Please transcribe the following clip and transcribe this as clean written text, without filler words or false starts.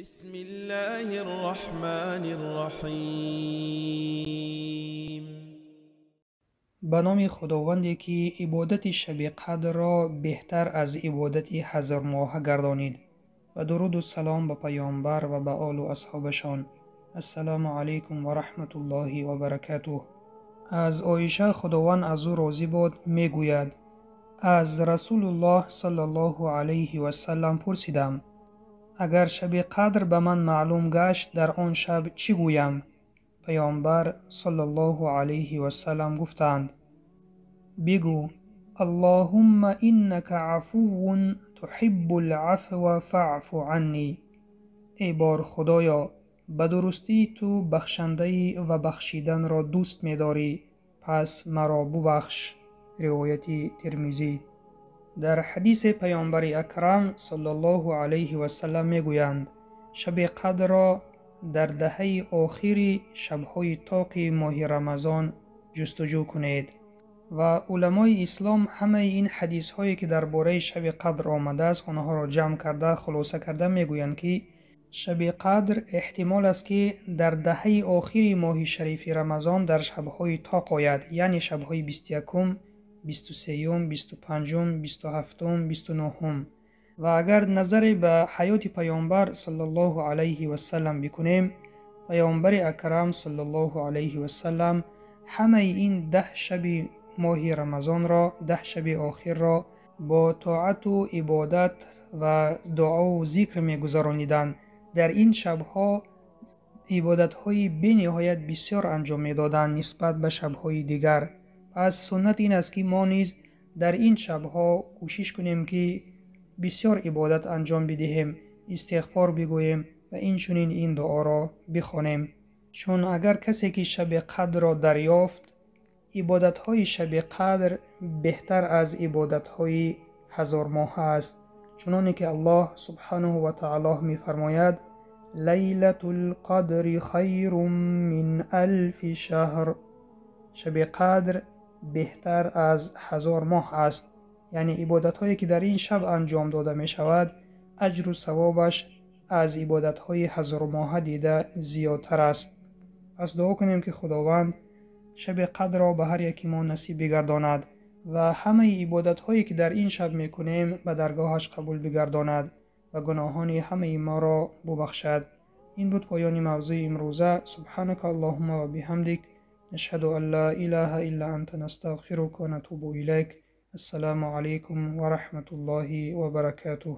بسم الله الرحمن الرحیم. Ба номи Худованде, ки ибодати шаби қадрро беҳтар аз ибодати ҳазормоҳа гардонид, ва дуруду салом ба паёмбар ва ба олу асҳобашон. Ассалому алайкум ва раҳматуллоҳи ва баракатуҳ. Аз Оиша, Худованд аз ӯ розӣ бод, мегӯяд: аз Расулуллоҳ саллаллоҳу алайҳи васаллам пурсидам: агар шаби қадр ба ман маълум гашт, дар он шаб чӣ гӯям? Паёмбар саллаллоҳу алайҳи васаллам гуфтанд: бигӯ: Аллоҳумма иннака афуввун туҳиббул афва фаъфу анни. Эй бор Худоё, ба дурустӣ ту бахшандаӣ ва бахшиданро дӯст медорӣ, пас маро бубахш. Ривояти Термизӣ. Дар ҳадисе паёмбари акрам саллаллоҳу алайҳи васаллам мегӯянд: шаби қадрро дар даҳаи охири шабҳои тоқи моҳи Рамазон ҷустуҷӯ кунед. Ва уламои ислом ҳамаи ин ҳадисҳое, ки дар бораи шаби қадр омадааст, онҳоро ҷамъ карда, хулоса карда мегӯянд, ки шаби қадр эҳтимол аст, ки дар даҳаи охири моҳи шарифи Рамазон дар шабҳои тоқ ояд, яъне шабҳои 21-ум, 23-юм, 25-ум, 27-ум, 29-ум. Ва агар назаре ба ҳаёти паёмбар саллаллоҳу алайҳи васаллам бикунем, паёмбари акрам саллаллоҳу алайҳи васаллам ҳамаи ин 10 шаби моҳи Рамазонро, 10 шаби охирро бо тоату ибодат ва дуову зикр мегузарониданд. Дар ин шабҳо ибодатҳои бениҳоят бисёр анҷом медоданд нисбат ба шабҳои дигар. Пас суннат ин аст, ки мо низ дар ин шабҳо кӯшиш кунем, ки бисёр ибодат анҷом бидиҳем, истиғфор бигӯем ва инчунин ин дуоро бихонем. Чун агар касе, ки шаби қадрро дарёфт, ибодатҳои шаби қадр беҳтар аз ибодатҳои ҳазормоҳа аст. Чуноне ки Аллоҳ субҳанаҳу ва таоло мефармояд: лайлатул қадри хайрун мин алфи шаҳр. Шаби қадр беҳтар аз 1000 моҳ аст. Яъне ибодатҳое, ки дар ин шаб анҷом дода мешавад, аҷру савобаш аз ибодатҳои ҳазормоҳа дида зиёдтар аст. Пас дуо кунем, ки Худованд шаби қадрро ба ҳар яки мо насиб бигардонад ва ҳамаи ибодатҳое, ки дар ин шаб мекунем, ба даргоҳаш қабул бигардонад ва гуноҳони ҳамаи моро бубахшад. Ин буд поёни мавзӯи имрӯза. Субҳанака Аллоҳумма ва биҳамдик, нашҳаду ан ла илаҳа илла анта, настағфирука ва натубу илайк. Ассалому алайкум ва раҳматуллоҳи ва баракатуҳ.